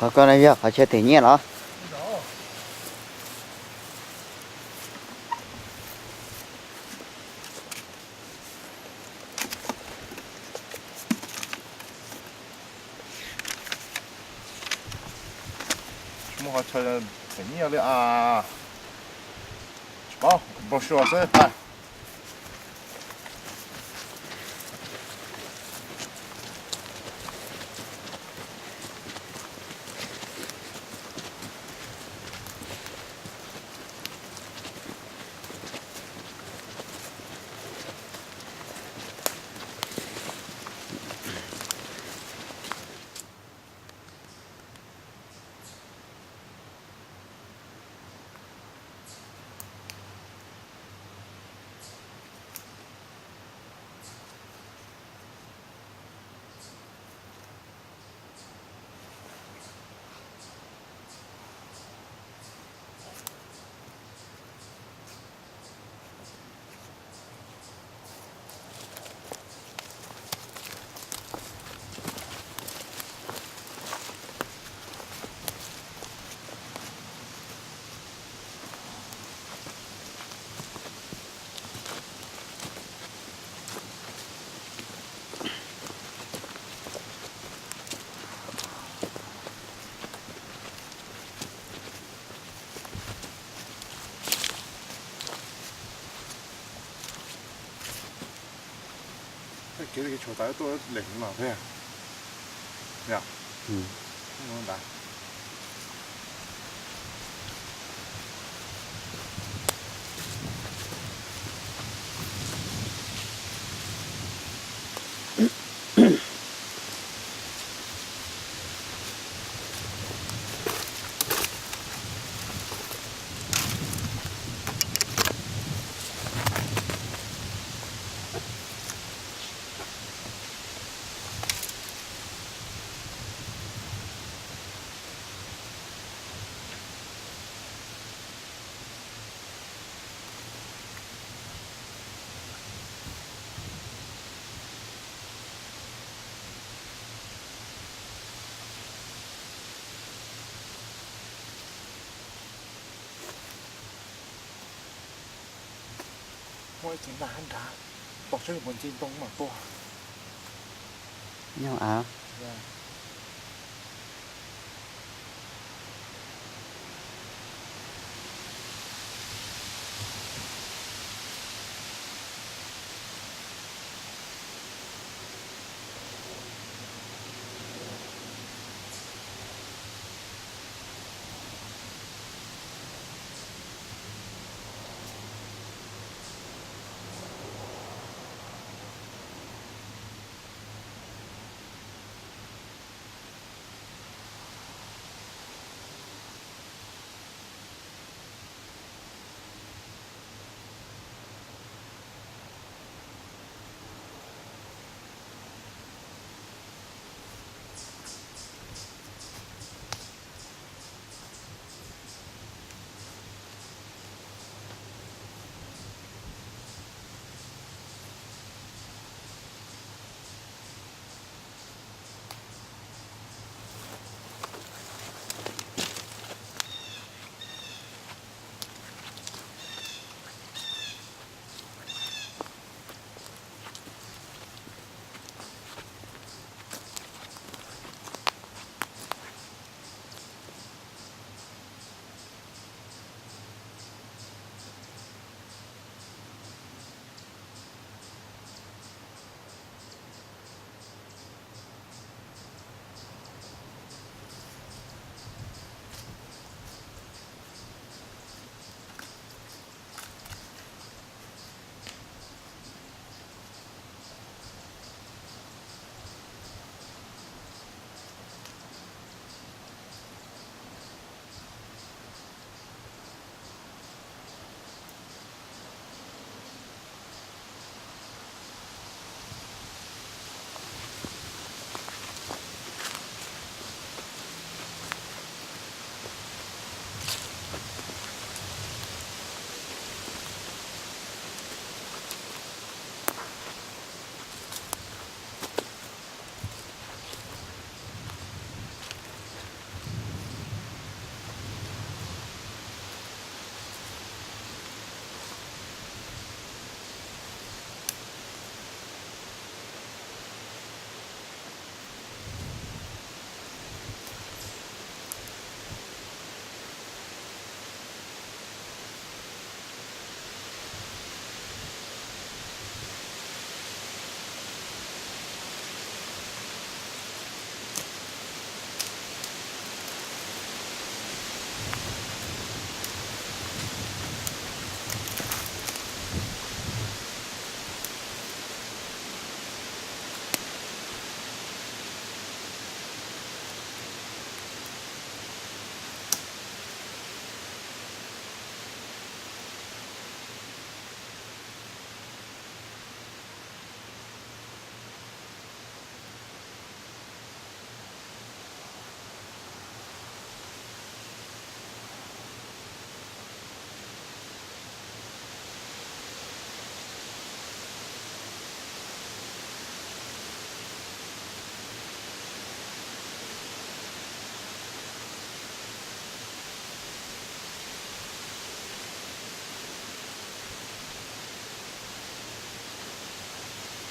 Qhov ko no yog qhov chaw them nyiaj los? Tsis muaj qhov chaw them nyiaj li as. Tsis paub, brochure xwb. Kev li tshuav tawv tuaj lem no thiab. Yog. Muaj ib tug nag hab nrad, tos saib puas ntxi ntoo mam tua. Nyob av.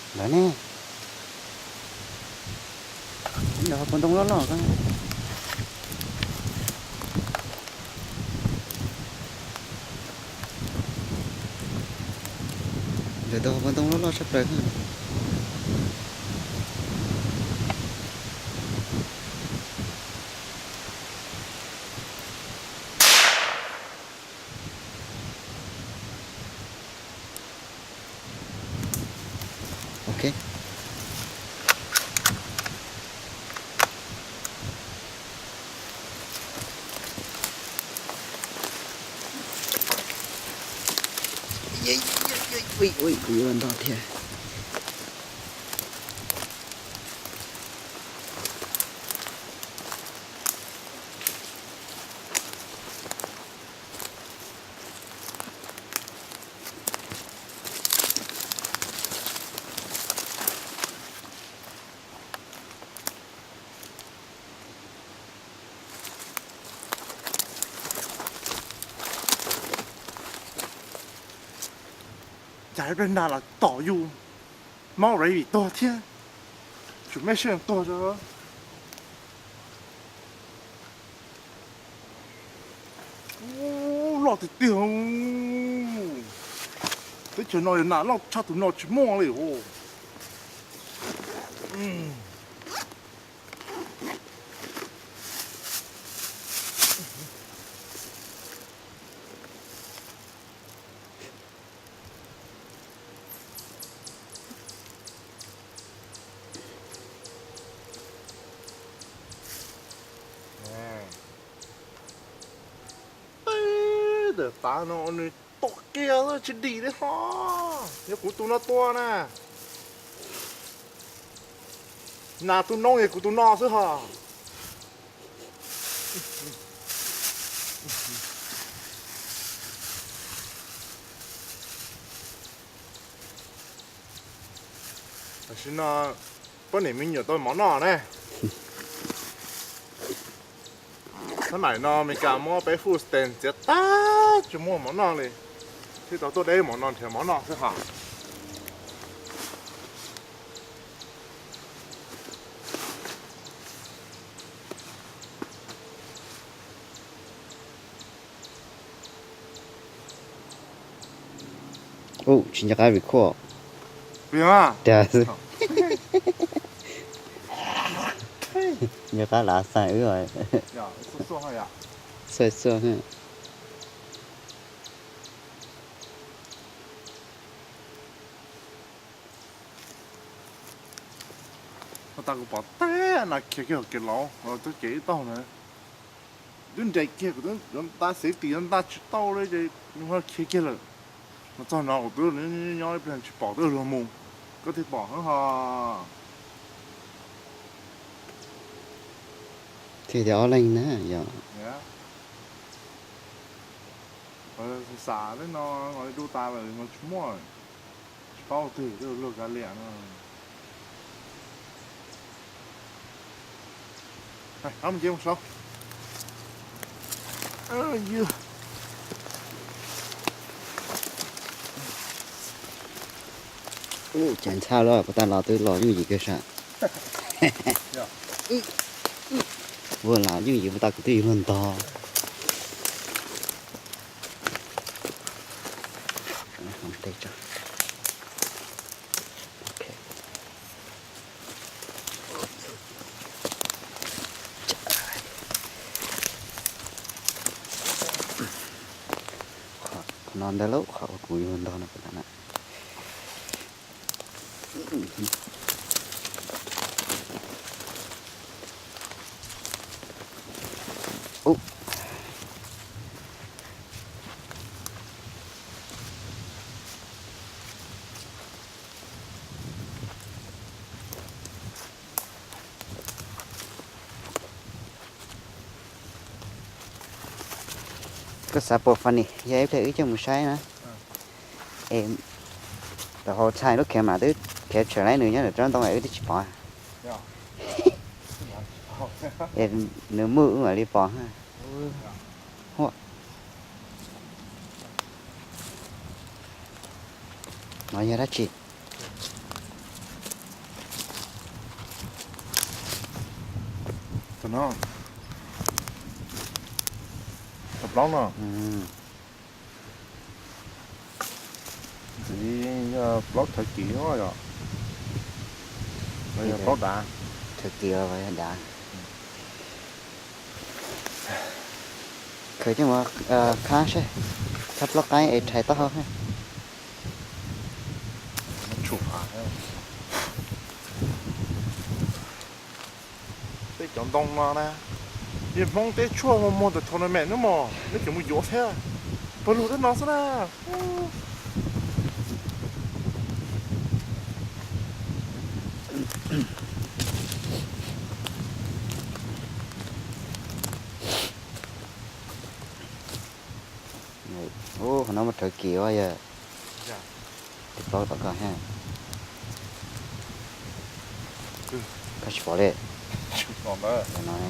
Ntawd ne, ntawm hauv paus ntoo loj loj ko. Ntawm tau hauv paus ntoo loj loj tshaj plaws ko. Ok. Ui, kuv yuav ntog thiab. Cas ib pliag nag los tom yus, maub rav vim tuag thiab, tsum mej sij tuag. Loj tiag tiag. Teb chaws no yog nas loj tshaj tus no tsis muaj li. Teb, ntawm tav no nws tuaj kiag xwb tsis dim li ho. Yog kuv tus no tua na, nas tu noob yog kuv tus no xwb ho. Tam sim no poj niam me nyuam tau mov noj ne. Hnub no Amelikas muab peb food stamp txiav tag tsis muaj mov noj li, thiaj tau tuaj deb mov no nrhiav mov noj xwb hos. Ub, tsis nco qab record. Tiag xwb. Nco qab lav xais wb os. Xuaj xuaj. Ua tas kuv pom teb no khiav kiag hauv kev laus, tub cev ib taug na. Twb nres kiag kuv twb yuav nta xev tis yuav nta tsis tau li ces nws ho khiav kiag lawm. Mas txog no kuv twb nyob ib pliag tsis pom twb luag mus, koj thiaj pom hov. Thiaj tias ob leeg na yog. Xav xav teb no li du tas lawm no tsis muaj, tsis paub twg twb luag kav liam no. Mus ces mus saud. Ub, cas ntxhab lawm, puas tas los twb los yooj yim kawg sas. Ua los yooj yim puas tas kuv twb yuav luag ntog. Qhov no ntawd lauj, qhov uas kuv yuav ntog no puas tas na. Koj xav pom funny, yog ib pliag wb coj mus saib na. Es the whole time lub camera twb khiav tsawm laib nws nyob ntawm tsob ntoo es wb twb tsis pom. Es nws move wb mam li pom. Huaj. No yog dab tsi? No, cov plaub no. Ntxiv yog plaub thawv kis os yom, los yog plaub dav. Thawv kis los yog dav. Khaws coj mus khab seb, khab plaub qaib es rhais taub hau. Tshum av. Tej cov ntoo no na, yog Hmoob teb tshuaj muag muag ntawm tournament no mog, nej tseem mus yuav thiab. Pawg lug tej no xwb na. Ub, qhov no muaj thawv kis ua yog tus plaub tom koj thiab. Koj tsis pom li. No ne.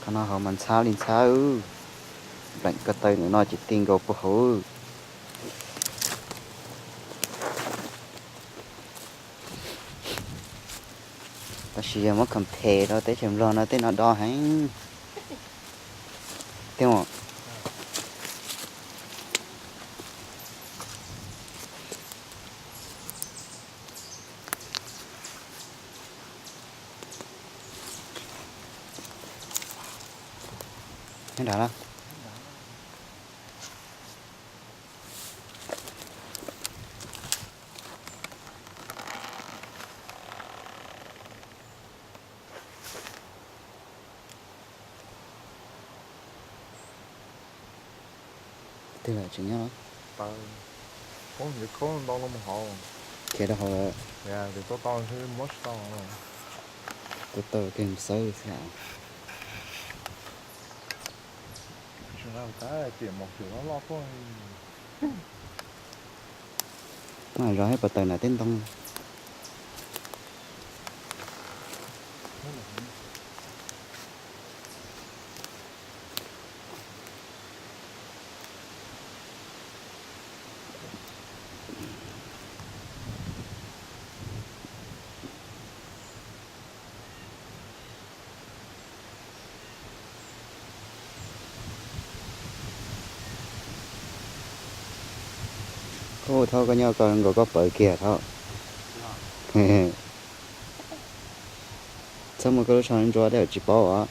Qhov no haus mas ntxhab li ntxhab. Npleem ko taw ntawm no ces ti nkaus puag hauv. Tab sis yog muab compare rau teb chaws Nplog no tej no do heev. Tej nyob nrad lawm. Twg lawm tseem nyob los? Khoob ntau no mus hauv. Khiav rau hauv lawm. Tus tau tau muab tsis tau. Tus tau kawg xawb xwb. Mas zov ib puas taws nram tej ntoo. Ub, Thaub, koj nyob koj nkaus koj pawv kiag Thaub. Txhob muab koj lub tsho ntsuab dej tsis paub os.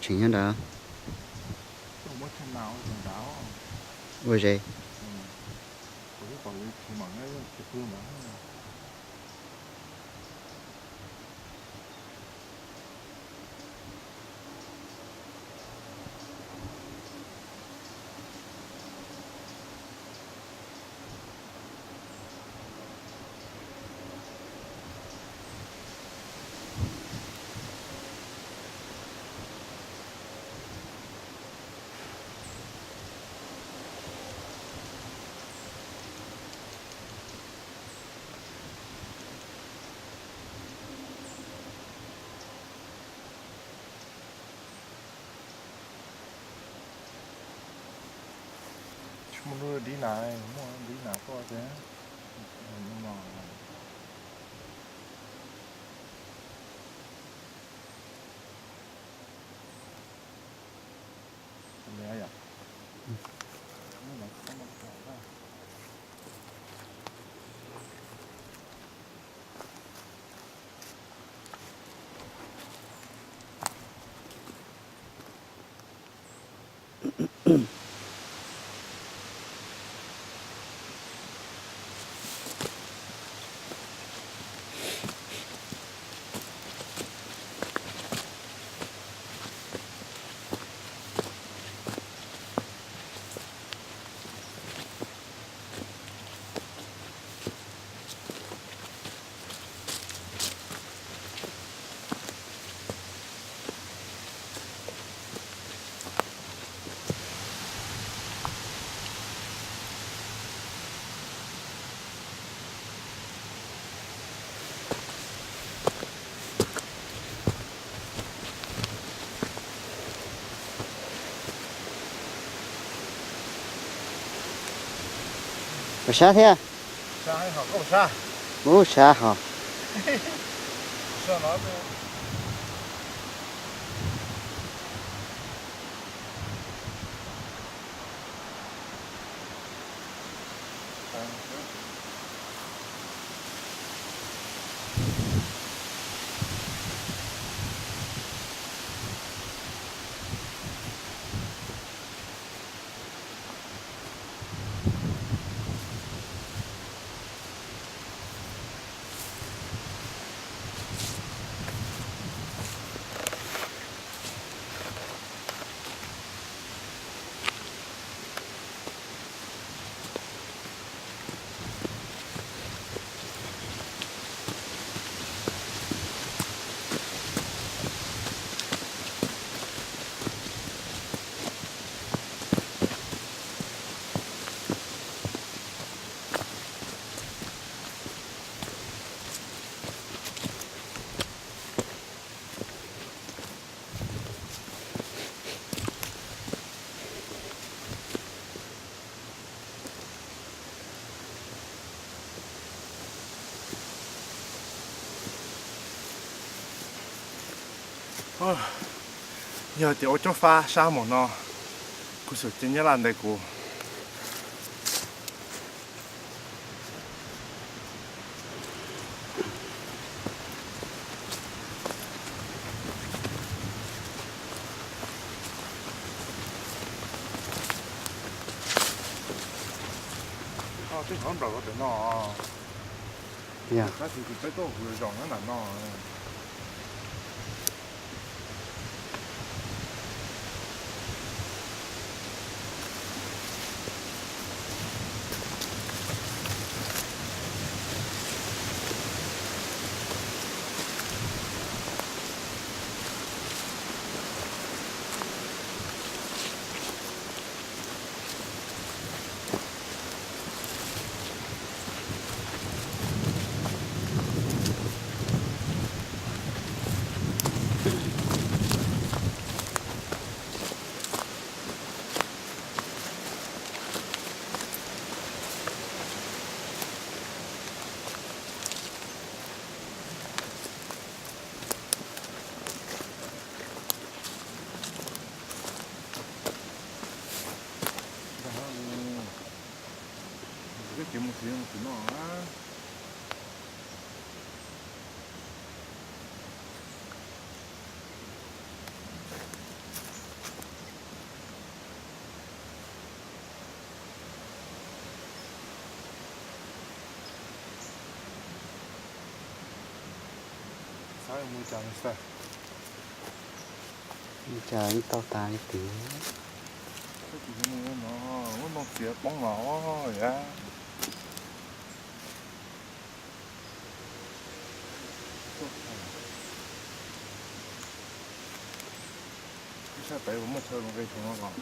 Tseem nyob nrad. Ua ze. Lub dib na, muaj dib na tuaj thiab. Ua sab thiab. Ub, sab hos. Yog tias ua cov fab sab mus no, kuv xum ces Nyab Laj ntes kuv. Tej qhov nplaum rau pem no. Tab sis kuv peb tuaj kuv zaum nyob nram no. Ces mus txiv mus txiv no. Xav mus cas xav. Cas tau tas li tid. Muab ntoo txiav poob los yam. Ib sab pem puas muaj chaw zoo nqe tshoob no los?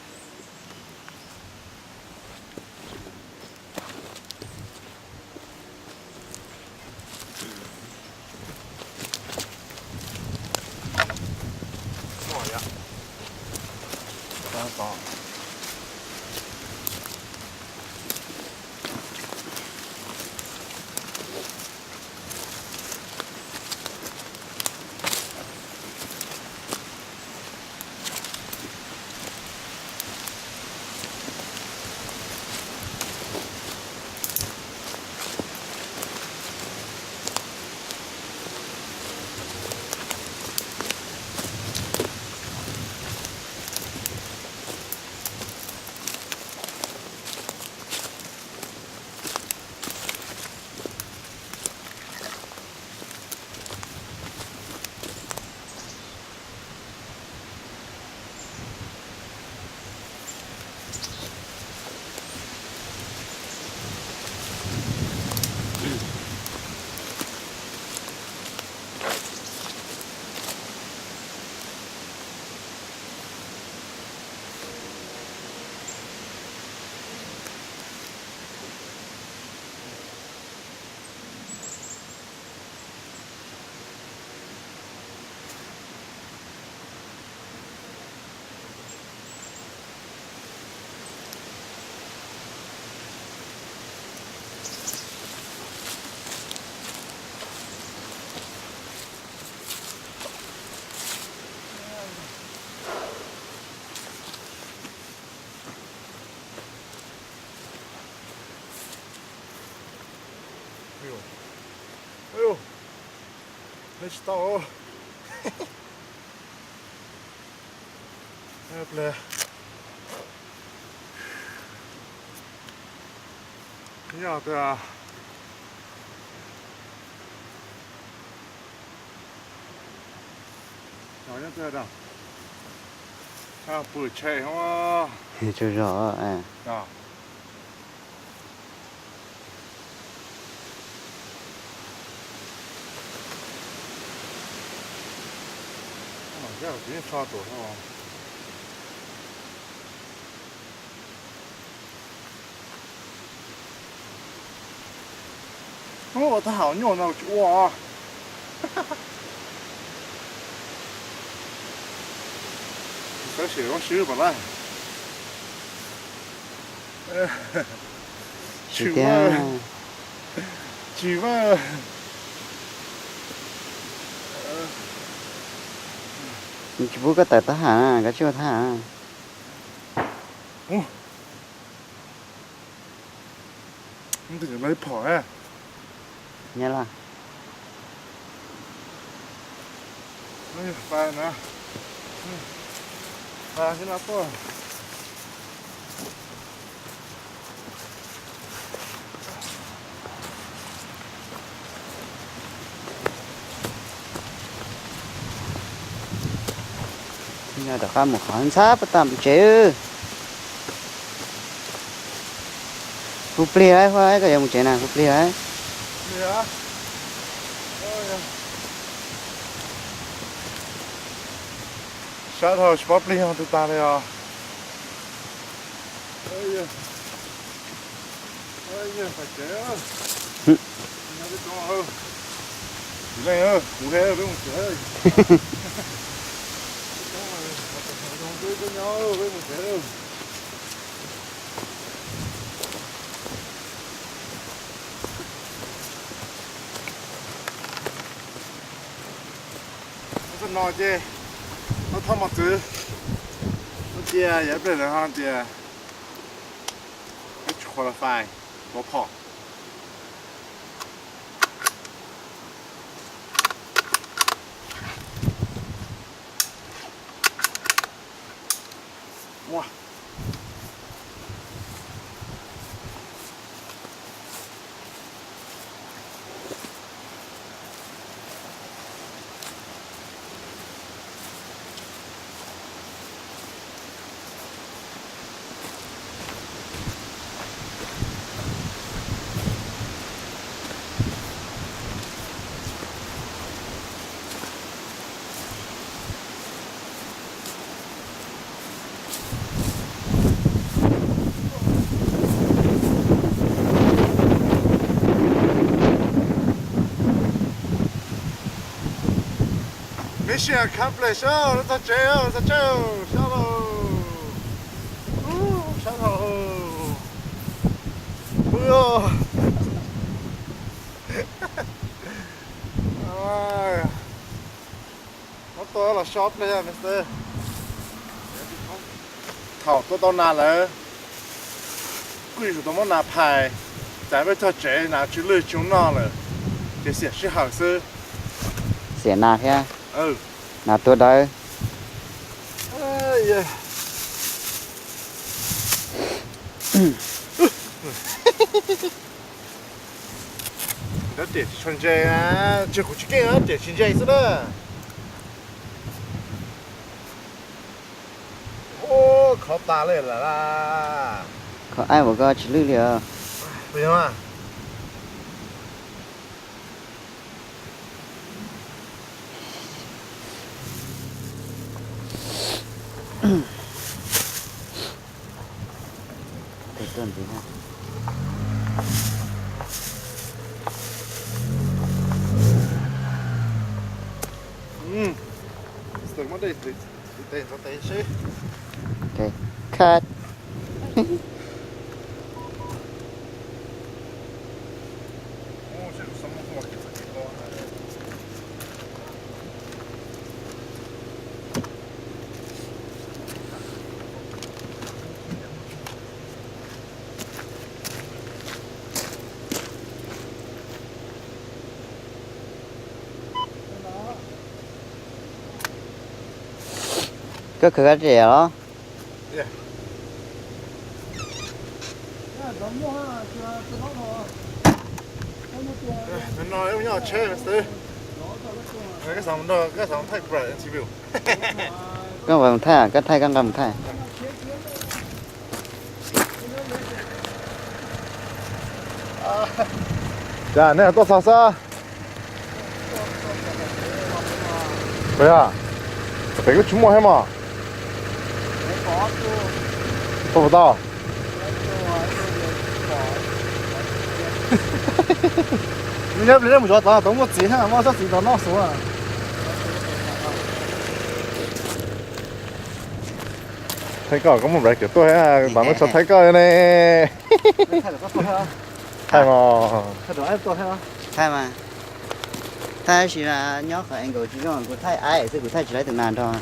Muaj yom. Tau tau. Tsis tau. Pliag. Nyob twg? Nyob twg? Pw tsheb hos. Tsaug zog. Ua thaj hauv nyuaj no tsis ua. Xav sim ua swb pam laj. Tsis tiag. Tsis vaj. Tsis pub koj tawm thaj hauv na, koj tsis ua thaj hauv. Ntws lawv phom na. Nyab laj. Rov qab mus qhov ntxhab pab tam tsev. Kuv plig lawm, koj yuav mus tsev na, kuv plig lawm. Sab dhau tsis paub plig yog twg tag li os. Tsis leej, kuv he peb mus tsev. Zoo twb nyob peb mus tsev. Ub, no ces, no thoj mos txwv, ua ciav yog ib pliag lawv ho tias peb tsis qualify, tuav phom. Mission accomplished, lawv txog tsev, txog tsev, sab lauj, sab lauj, pw os. Muab tua los so pliag, mister. Thaum tua tau nas lawm, kuj yuav tsum tau muab nas phais, tsam peb txog tsev nas tsw lwj tsis noj lawm, ces xiam sij hawm xwb. Xiam nas thiab. Nas tua dawb. Rab riam tsis tshua ntse, tsis, kuv tsis keej, rab riam tsis ntse xwb na. Ub, khov tas li lawm. Khov aib, ua koj tsis lwj li os. Cut. Koj khaws kab riam los? Koj nqa mus thaij, koj thaij koj nqa mus thaij. Cas nej tuaj txog xwb? Pem, pem kuj tsis muaj thiab mog. Tuaj puas tau? Nyob plig nej mus zov tod tod muaj txiv thiab, muaj tsob txiv tod noj xwb. Thaij koj, koj muaj break tuaj thiab, tom no tso thaij koj ne. Thaij mas. Thaij mas. Thaij tab sis nyob qhov angle tsis zoo, kuv thaij aib xwb, kuv thaij tsis tau tus nas nrog.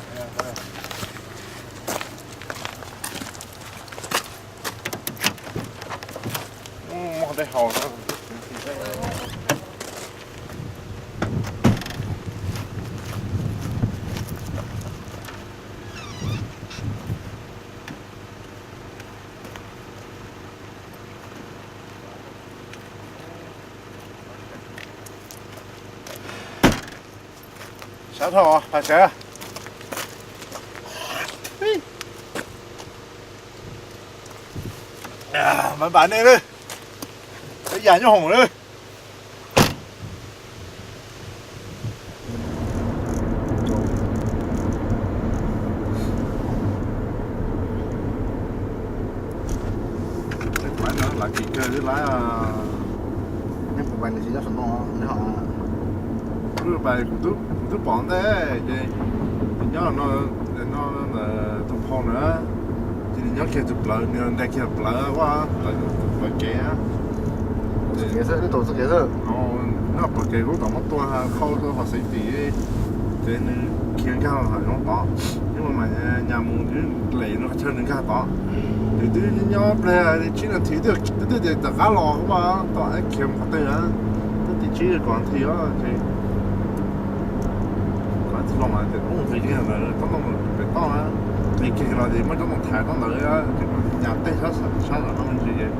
Sab dhau, pais sawv. Npam npam nej lawm, yam nyob hoom lawm. Lawv kis kawg twb lawv, nej puas pais nws tsis nyob saum no, neb ho. Kuv twb pais, kuv twb pom ntej ces nws nyob no, no ntawm tus phau na, ces nws nyob kiag tus plawv, nws nres kiag plawv ua plawv, plawv kev. Nyob plawv kev lub tom muab tua khau rau qhov safety, ces nws khiav nkag hauv zoov tod, nws mas nyas mus nws lem no qhov chaw nws nkag tod. Nws twb nyob pliag tsib nas this twb tias rov qab los mas tau khiav mus qhov twg, twb tim tsib kaum nas this os. Kom tsis zoo tias ub nqis kiag ntawd tsob ntoo pem toj, nqis kiag los ces muaj tsob ntoo thaiv tsob ntawd, ces nyas tej sab sab no me ntsis,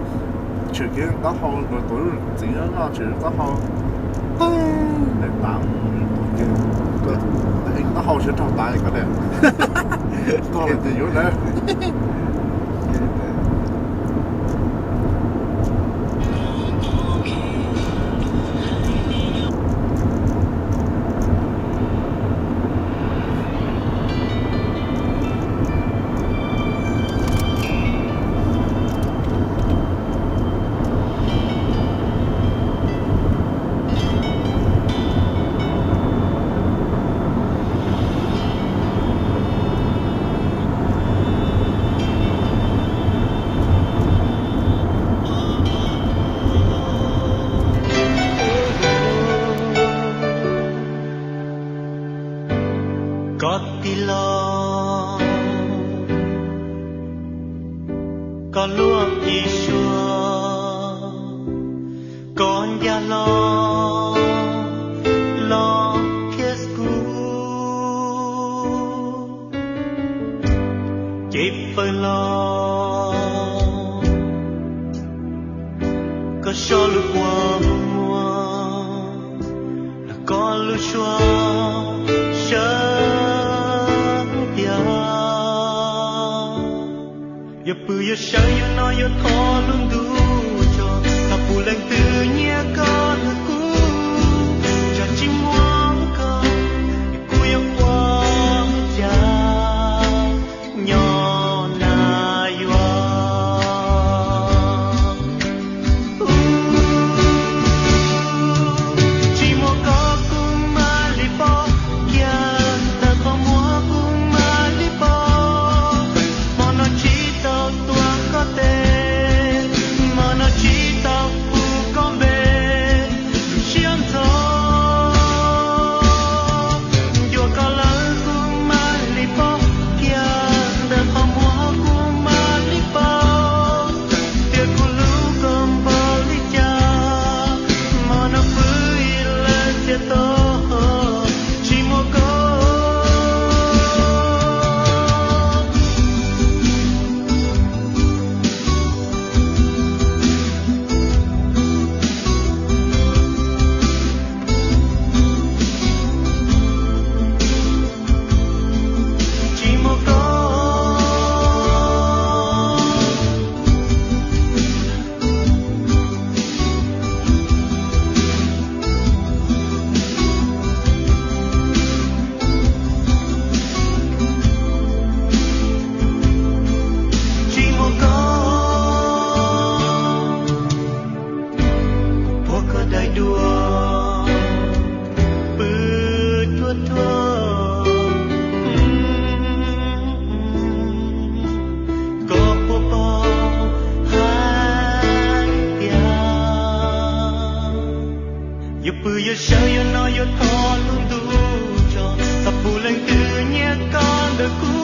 tshwm kiag taub hau, tuav lub txiv noj tshwm taub hau, daim tav mus tuag kiag, taub hau siab raug tav ko daim, tuag lawm ces yuav daim. Koj tig los, koj luaj ib suab, koj ncaj los, los thiab kuv ces pawg los, koj so lub kua muag, los koj lub suab sawv tiag. Yuav pw yuav sawv yuav noj yuav thov lub ntuj tso, txhob pub leej twg nyiag koj nrog kuv, ntshe tsis muaj koj, kuv yuav ua cas nyob na yuav. Tsis muaj koj kuv mam li pom, kiag ntawm qhov muag kuv mam li pom, hmo no tsis tau tuav koj tes, hmo no tsis tau pub koj npe, Yuav sawv yuav no yuav thov lub ntuj tso, txog puas leej twg nyiam koj ntawm kuv